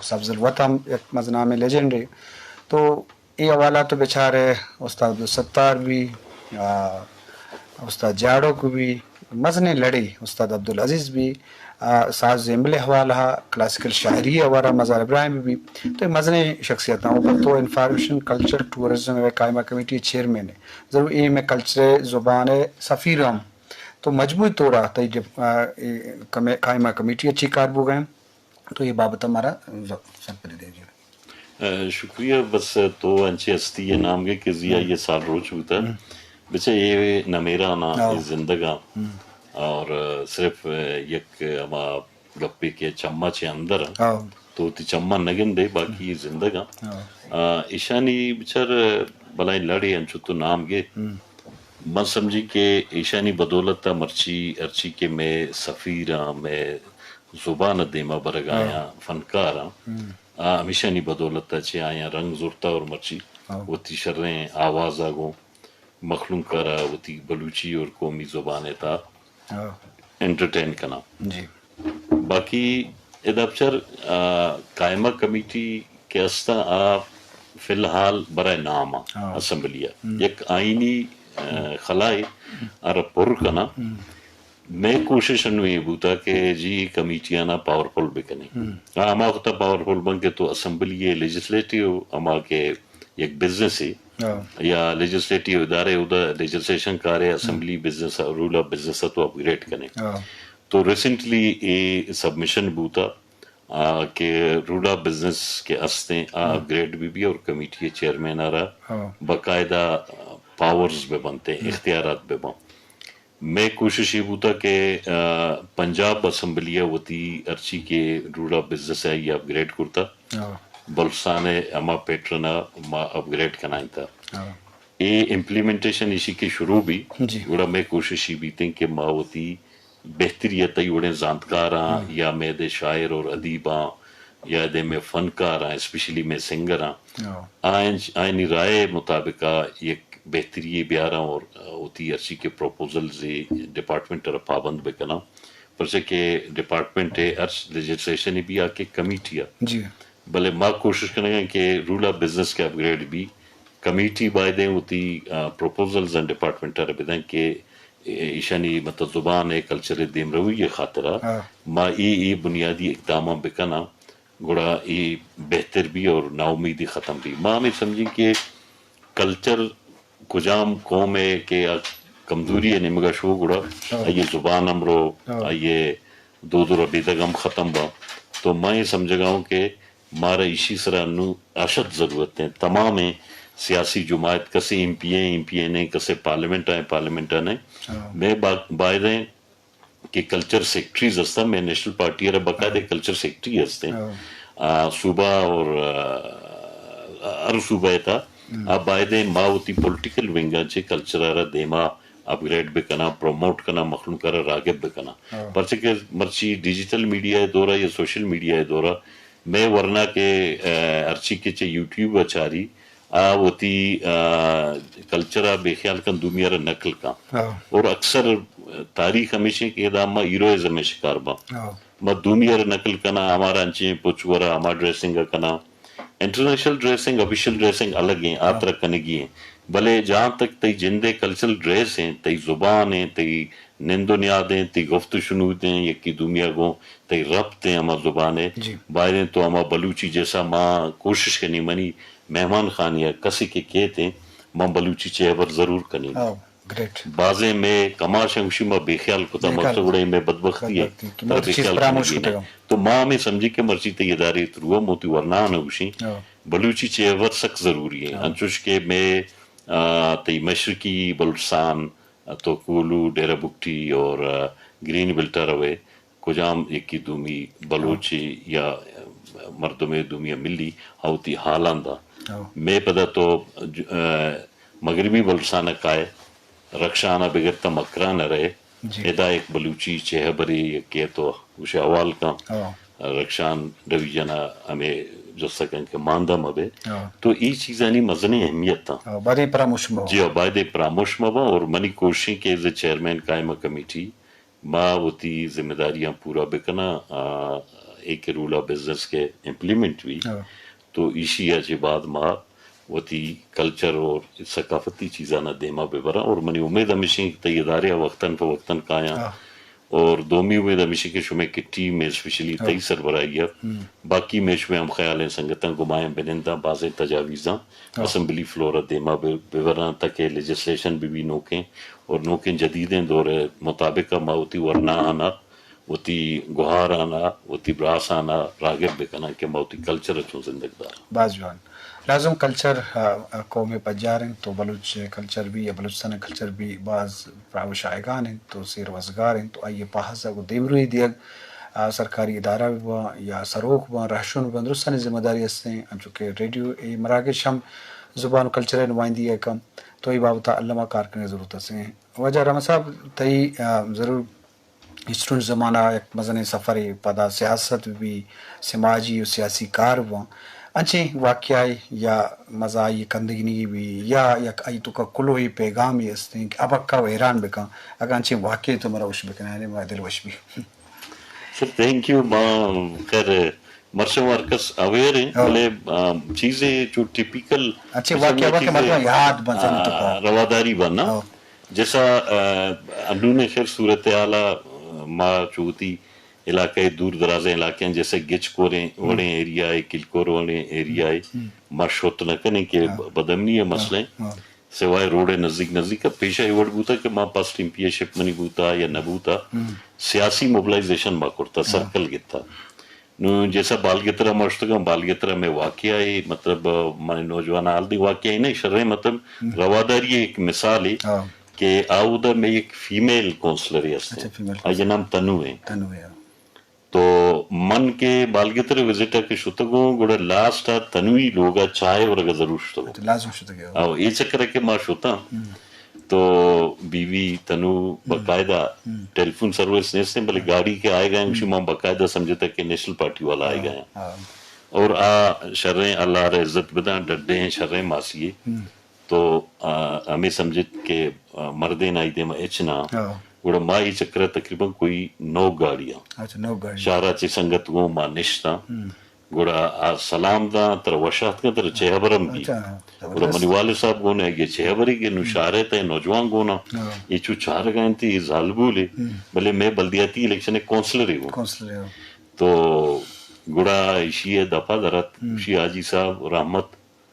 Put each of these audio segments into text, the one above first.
سبز الوطن ہم یک مزنامیں لیجنڈے۔ تو اے حوالہ تو بچارے، استاد عبدالستار بھی، آ، استاد جاڑوک بھی، مزنیں لڑے، استاد عبدالعزیز بھی، آ، ساز زیمل حوالہ، کلاسیکل شاعری ء حوالہ مزار ابراہیم بھی، تو اے مزنیں شخصیت ہیں۔ اوپر تو انفارمیشن کلچر ٹورازم ء قائمہ کمیٹی چیئرمین ہے۔ ضرور اے میں کلچر زبان سفیر ہم تو مجموعی طور آ تئی جب، آ، اے کمے-، قائمہ کمیٹی اچھی کار بو گئے، تو یہ بابت ہمارا ز-، سرپدی دے جی۔ اے، شکریہ، بس تو انچے ہستی یہ نام گے کہ زی آئی یہ سال روچ بوتا۔ بچہ یہ نمیرا نا، یہ زندگا۔ اور، اے، صرف، اے، یک ہما گپے کہ چما چے اندر آ، تو تی چما نگندے، باقی یہ زندگا۔ آ، ایشانی بچار بلائیں لڑے انچو تو نام گے۔ من سمجھی کہ ایشانی بدولت ء مرچی ہرچی کہ مئے سفیراں، مئے زبان ء دیما برگایاں، فنکاراں، آ ہمیشانی بدولت ء چہ آیاں رنگ زرتا اور مرچی وتی شریں آواز ء گوں مخلوق ء را وتی بلوچی اور قومی زبان ء تھا انٹرٹین کناں۔ جی۔ باقی ادا بچار، آ، قائمہ کمیٹی کہ استاں، آ فی الحال برائے نام آ اسمبلی آ یک آئینی، آ، خلائے آرا پر کناں۔ مئے کوشش انو اے بوتا کہ جی کمیٹیانا پاورفل بکنیں۔ آ ہما وقتا پاورفل بن کہ تو اسمبلی لیجسلیٹو ہما کہ یک بزنس ہے یا لیجسلیٹو ادارے، اودا لیجسلیشن کارے، اسمبلی بزنس، رول آف بزنس تو اپگریڈ کنیں۔ تو ریسنٹلی اے سبمیشن بوتا، آ، کہ رول آف بزنس کہ استیں، آ اپگریڈ بھی بھی اور کمیٹی چیئرمین آ را باقاعدہ، آ، پاورز بہ بنتے، اختیارات بہ بن۔ مئے کوشش یہ بوتا کہ، آ، پنجاب اسمبلی ء وتی ہرچی کہ رول آف بزنس ہے یہ اپگریڈ کرتا، بلوچستان ء ہما پیٹرن ء ما اپگریڈ کنائیں تا۔ اے امپلیمنٹیشن ایشی کہ شروع بی، گڑا مئے کوشش یہ بیتیں کہ ما وتی بہتری ء تئی وڑیں زانتکاراں یا مئے دے شاعر اور ادیباں یا دے مئے فنکاراں، اسپیشلی مئے سنگراں، آئین، آئینی رائے مطابق یک بہتری بیاراں اور وتی ہرچی کہ پروپوزلز ڈپارٹمنٹ ء را پابند بکناں، پرچہ کہ ڈپارٹمنٹ ء ہرچ لیجسلیشن بھی آ کہ کمیٹی ء۔ بلے ما کوشش کنگا کہ رول آف بزنس کہ اپگریڈ بی، کمیٹی بایدیں وتی، آ، پروپوزلز ان ڈپارٹمنٹ ء را بدن کہ ایشانی مطلب زبان ء کلچر ء دیمروی ء خاطرا ما اے، اے بنیادی اقداماں بکناں، گڑا اے بہتر بی اور ناامیدی ختم بی۔ ما ہمیں سمجھیں کہ کلچر کجام قوم ء کہ آ کمزوری ء نیمگا شو گڑا آئی ء زبان ہم رو، آئی ء دود و ربیدگ ہم ختم با۔ تو ما اے سمجھگا ہوں کہ مارا ایشی سرا نو اشد ضرورت ہیں۔ تمامیں سیاسی جماعت، کسے ایم پی اے، ایم پی اے نے، کسے پارلیمنٹ آئے، پارلیمنٹ آ نے، میں با-، بایدیں کہ کلچر سیکرٹریز ہستاں، میں نیشنل پارٹی ء را باقاعدہ کلچر سیکرٹری ہستیں۔ آ، صوبہ اور، آ، ہر صوبہ ء تھا، آ بایدیں ما وتی پولیٹیکل ونگ ء چہ کلچر ء را دیما اپگریڈ بکناں، پروموٹ کناں، مخلوق ء را راغب بکناں۔ پرچہ کہ مرچی ڈیجیٹل میڈیا ء دور ء یا سوشل میڈیا ء دور ء مئے ورنا کہ، آ، ہرچی کہ چہ یوٹیوب ء چاری، آ وتی، آ، کلچر ء بے خیال کن، دومی ء را نقل کن۔ اور اکثر تاریخ ہمیش انت کہ ادا ما ہیروئزم ء شکار باں۔ ما دومی ء را نقل کناں، ہمارا انچیں پچ ورا ہما ڈریسنگ ء کناں۔ انٹرنیشنل ڈریسنگ، آفیشل ڈریسنگ الگ ہیں، آ ترا کنگی ہیں۔ بلے جہاں تک تئی جند ء کلچرل ڈریس ہیں، تئی زبان ہیں، تئی نند و نیاد ہیں، تئی گفت و شنود ہیں، یکی دومی ء گوں تئی ربط ہیں ہما زبان ء، بایدیں تو ہما بلوچی جیسا ما کوشش کنی منی مہمان خانی ء کسے کہ کیت ایں، من بلوچی چہ ہبر ضرور کنیں۔ بازیں مئے کماش انگوشی ما بے خیال کتا، مقصد گڑا مئے بدبختی ہے، ترا بے خیال کنگی نے۔ تو ما ہمیں سمجھی کہ مرچی تئی ادارے ترو ہم وتی ورناہ انگوشی، بلوچی چہ ہبر سک ضروری ہے۔ انچوش کہ مئے، آ، تئی مشرقی بلوچستان، تو کوہلو، ڈیرہ بگٹی اور، آ، گرین بیلٹ ء روئے، کجام یکی دومی بلوچے یا مردمے دومی ء ملی، آ وتی حالاں دا۔ مئے پدا تو ج-، آ، مغربی بلوچستان ء کائے، رخشان ء بگر تاں مکران ء رہے، ادا یک بلوچی چہ ہبرے یکے تو گوشے حوال کن۔ رخشان ڈویژن ء ہمے جست کن کہ ماندہ مہ بے۔ تو اے چیزانی مزنیں اہمیت آں۔ بایدیں پراموش مہ بہ۔ جی ہاں، بایدیں پراموش مہ بہ اور منی کوشش ایں کہ ایز اے چیئرمین قائمہ کمیٹی ما وتی ذمہ داریاں پورا بکناں، آ، ایک رول آف بزنس کہ امپلیمنٹ بی، ہاں۔ تو ایشی ءَ چہ بعد ما وتی کلچر اور ثقافتی چیزاں ءَ دیما بہ براں۔ اور منی امید ہمیش ایں کہ تئی ادارے ءَ وقتاً فوقتاً کایاں۔ ہاں۔ اور دومی امید ہمیش ایں کہ شمئے کہ ٹیم ایں، اسپیشلی ہاں۔ تئی سربراہی ءَ، ہم۔ باقی مئے شمئے ہم خیالیں سنگتاں گوں ما ایں بننداں، بازیں تجاویزاں ہاں۔ اسمبلی فلور ءَ دیما بہ، بہ براں تاکہ لیجسلیشن بہ بی نوکیں اور نوکیں جدیدیں دور ءِ مطابق ءَ ما وتی ورنا آناں وتی گوہاران ءَ، وتی براسان ءَ راگپ بکناں کہ ما وتی کلچر ءَ چون زندگ داراں۔ باز جوان۔ لازم کلچر، آ، آ، قوم ءِ پجار انت، تو بلوچ کلچر بی یا بلوچستان ءِ کلچر بی باز پراہ و شاہگان انت، تو سیر وزگار انت، تو آئی ءِ پاہز ءَ گوں دیمروی دیگ، آ، سرکاری ادارہ بہ باں یا سروک باں، رہشون باں، درستانی ذمہ داری است انت، انچو کہ ریڈیو ءِ مراگش ہم زبان و کلچر ءِ نمائندگی ءَ کن، تو اے بابت ءَ الما کار کنگ ءِ ضرورت است انت۔ واجہ رحمت صاحب، تئی، آ، ضرور اسٹوڈنٹ زمانہ یک مزنیں سفرے، پدا سیاست بہ بی، سماجی و سیاسی کار بہ باں، انچیں واقعہ یا مزاحی کندگینی بہ بی یا یک آئی توکا کلوہی پیغامے استیں کہ ابکہ و حیران بکن، اگاں انچیں واقعے تو مرا وش بکنے، یعنی ما دل وش بی۔ سر، تھینک یو۔ ما خیر مرچاں ہر کس اویئر ہیں، ہاں۔ بلے، آ، چیزیں جو ٹیپیکل انچیں واقعہ بہ کہ مردم یاد بزن تو آ، رواداری بنا۔ ہاں۔ جیسا، آ، انون خیر صورتحال ءَ، آ، ما چوتی علاقہ دور درازیں علاقے ہیں، جیسے گچ کوریں ہم۔ وڑیں ایریا ہے، کلکور وڑیں ایریا ہے، ہم۔ ما شت نہ کنیں کہ ہاں۔ بدامنی ہے مسئلہ ہے۔ ہاں۔ سوائے روڈ ءِ نزدیک نزدیک ءَ پیش ءَ اے وڑ بوتا کہ ما پسٹ ایم پی اے شپ منی بوتا یا نہ بوتا، ہم۔ سیاسی موبلائزیشن ما کرتا، ہاں۔ سرکل گتا۔ نوں جیسا بالگترا ما شتگاں، بالگترا مئے واقعہ اے، مطلب، منی نوجوان حال دی واقعہ اے نہیں، شریں، مطلب، ہم۔ رواداری ایک مثال اے ہاں۔ کہ آودا مئے ایک فیمیل کونسلر اے ہستیں۔ اچھا، فیمیل آئی کونسلر۔ نام تنو اے۔ تنو اے، ہاں۔ تو من کہ بالگتر وزٹ ءَ کہ شتگوں، گڑا لاسٹ ءَ تنوی لوگ ءَ چائے ورگ ءَ ضرور شتگوں۔ اچھا، لازم شتگ ئے۔ او، اے چکر ءَ کہ ما شتاں، ہم۔ تو بی بی تنو ہم۔ باقاعدہ ہم۔ ٹیلیفون سروس نیستیں، بلے ہاں۔ گاڑی کہ آئے گئے، ہم۔ اسی ما باقاعدہ سمجھتا کہ نیشنل پارٹی والا آئے ہاں، گئے ہیں۔ ہاں۔ اور آ شریں، اللہ ءَ عزت بداں، ڈڈیں شریں ماسی اے۔ ہم۔ تو، آ، ہمے سمجھت کہ، آ، مردین آئی دیما ہچ نہ۔ ہاں۔ گڑا ما اے چکر ءَ تقریباً کوئی نو گاڑیاں۔ اچھا، نو گاڑی۔ شہر ءَ چہ سنگت گوں ما نشتاں۔ ہم۔ گڑا آ سلام داں، ترا وش آتکاں، ترا چہ ہبر ہم بی۔ اچھا، ہاں، گڑا زبردست۔ منی والد صاحب گوں اے چہ ہبری کہ نوں ہم۔ شہر ءِ تہ نوجوان گوں نا۔ ہاں۔ اے چو چارگا انت، اے زالبولے۔ ہم۔ بلے مئے بلدیاتی الیکشن ءِ کونسلر اے گوں۔ کونسلر اے۔ تو گڑا ایشی ءِ دپا درت، ہم۔ ایشی حاجی صاحب رحمت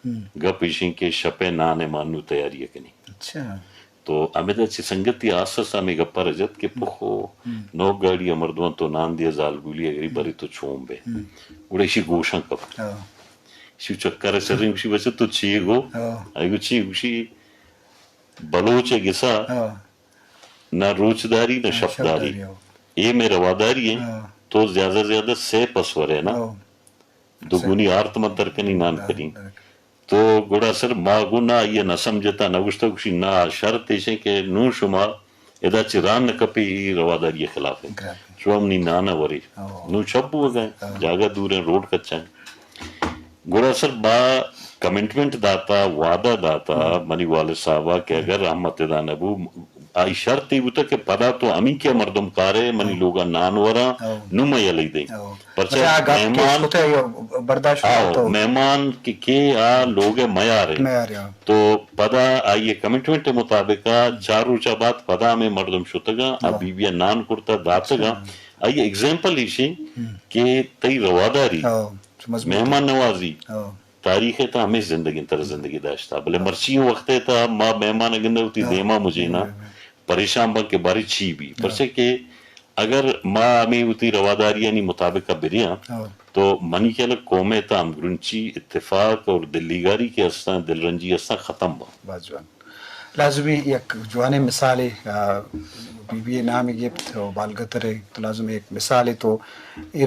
ہم۔ گپ ایشیں کہ شپ ءِ نان ءِ ما نوں تیاری ءَ کنیں۔ اچھا۔ تو ہمدا چہ سنگتی آس آس ہمے گپ ءَ رجت کہ ہم۔ پخو ہم۔ نوک گاڑی ءَ مردماں تو نان دیا زالبولی ءَ گری ہم۔ برے تو چون بے۔ ہم۔ گڑا ایشی گوشاں کپ۔ ہاں۔ ایشی چکر ءَ سریں گوشی بچہ تو چی گو؟ ہاں۔ آئی گو چی گوشی بلوچ ءِ گسا ہاں۔ نہ روچداری نہ ہاں، شپداری۔ شپداری، ہاں۔ اے مئے رواداری ایں۔ ہاں۔ تو زیادہ زیادہ سے پس ورے نا۔ ہاں۔ دوگونی آرت من ترکنی نان ہاں، کنی۔ ہاں۔ تو گڑا سر ما گو نا آئی ءَ نہ سمجھتا نہ گوشتا گوشی نا شرط ایشیں کہ نوں شما ادا چہ ران نہ کپی اے رواداری ءِ خلاف ایں۔ خلاف ایں۔ شما منی نان ءَ ورے۔ ہاں۔ نوں شپ بوگا ایں۔ ہاں۔ جاگہ دور ایں، روڈ کچا ایں۔ گڑا سر ما کمٹمنٹ داتا، وعدہ داتا ہم۔ منی والد صاحب ءَ کہ ہم۔ اگر رحمت ادا نہ بو، آئی شرط اے بوتا کہ پدا تو ہمینکہ مردم کارے، منی ہم۔ لوگا نان وراں، ہم۔ نوں ما یلہ دیں۔ ہم۔ پرچہ مطلب آ گپ کہ مہمان، شتے برداشت آؤ، تو مہمان کہ، کہ آ لوگ ءِ میار اے۔ میار اے، ہاں۔ تو پدا آئی کمٹمنٹ مطابق آ ہم۔ چار روچا بعد پدا ہمے مردم شتگاں، آ ہم۔ بی بی ءَ نان کرتا داتگاں۔ اچھا۔ آئی ایگزامپل ایشیں ہم۔ کہ تئی رواداری، ہاں، مضبوط۔ مہمان نوازی، ہاں۔ تاریخ ءِ تہا ہمے زندگی تر زندگی داشتا۔ بلے ہاں۔ مرچی وقت ءِ تہا ما مہمان گندے وتی ہاں۔ دیما مجینا ہاں۔ پریشان باں کہ بارے چی بی۔ ہاں۔ پرچہ کہ اگر ما ہمے وتی رواداریانی مطابق ءَ بریاں ہاں۔ تو منی خیال ءَ قوم ءِ تہا ہمگرنچی، اتفاق اور دلنگاری کہ ہستاں، دلرنجی ہستاں، ختم باں۔ باز جوان۔ لازمی یک جوانیں مثالے، آ، بی بی ءِ نام گپت و بالگتر ءِ تو لازم یک مثالے تو اے